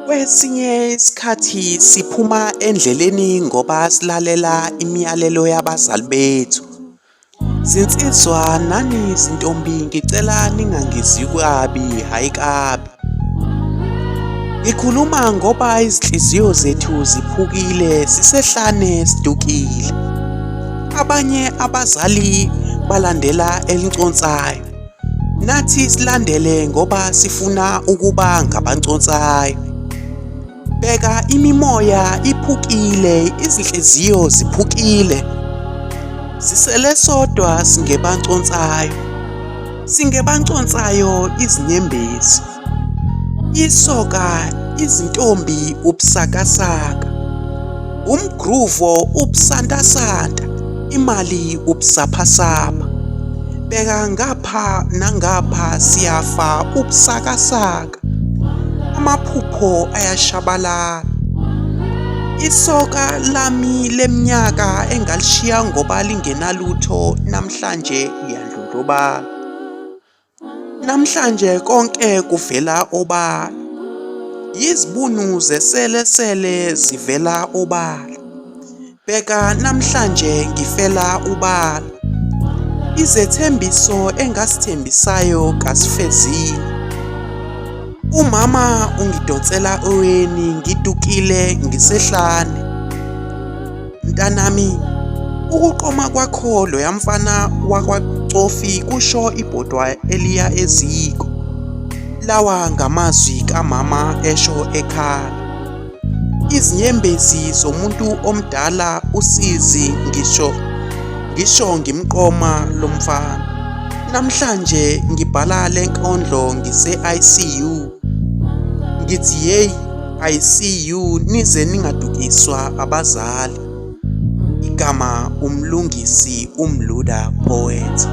Kwesinye isikhathi siphuma endleleni ngoba silalela imiyalelo yabazali bethu. Zinsizwa nani zintombi ngicela ningangizwi kabi hhayi kabi. Ngikhuluma ngoba izinhliziyo zethu ziphukile sisehlane sidukile. Abanye abazali balandela elinconsayo. Nathi silandele ngoba sifuna ukuba ngabanconsayo. Bheka imimoya iphukile, izinhliziyo ziphukile. Sisele sodwa singebanconsayo. Singebanconsayo izinyembezi. Isoka izintombi ubusakasaka. Umgruvo ubusantasanta, imali ubusaphasapha. Bheka ngapha nangapha siyafa ubusakasaka. Amaphupho ayashabalala. Isoka lami leminyaka engalishiya ngoba lingenalutho namhlanje liyandlondlobala. Namhlanje konke kuvela obala. Yizibunu zeselesele zivela obala. Bheka namhlanje ngifela ubala. Izethembiso engasithembisayo kasifezile. Umama ungidonsela oweni ngidukile ngisehlane. Mntanami, ukuqoma kwakho loya mfana wakwaCofi kusho ibhodwa eliya eziko. Lawa ngamazwi kamama esho ekhala. Izinyembezi zomuntu omdala usizi ngisho ngisho ngimqoma lo mfana. Namhlanje ngibhala le nkondlo ngise-ICU. Ngithi yeyi I see you nize ningadukiswa abazali. Igama uMlungisi uMluda Poet.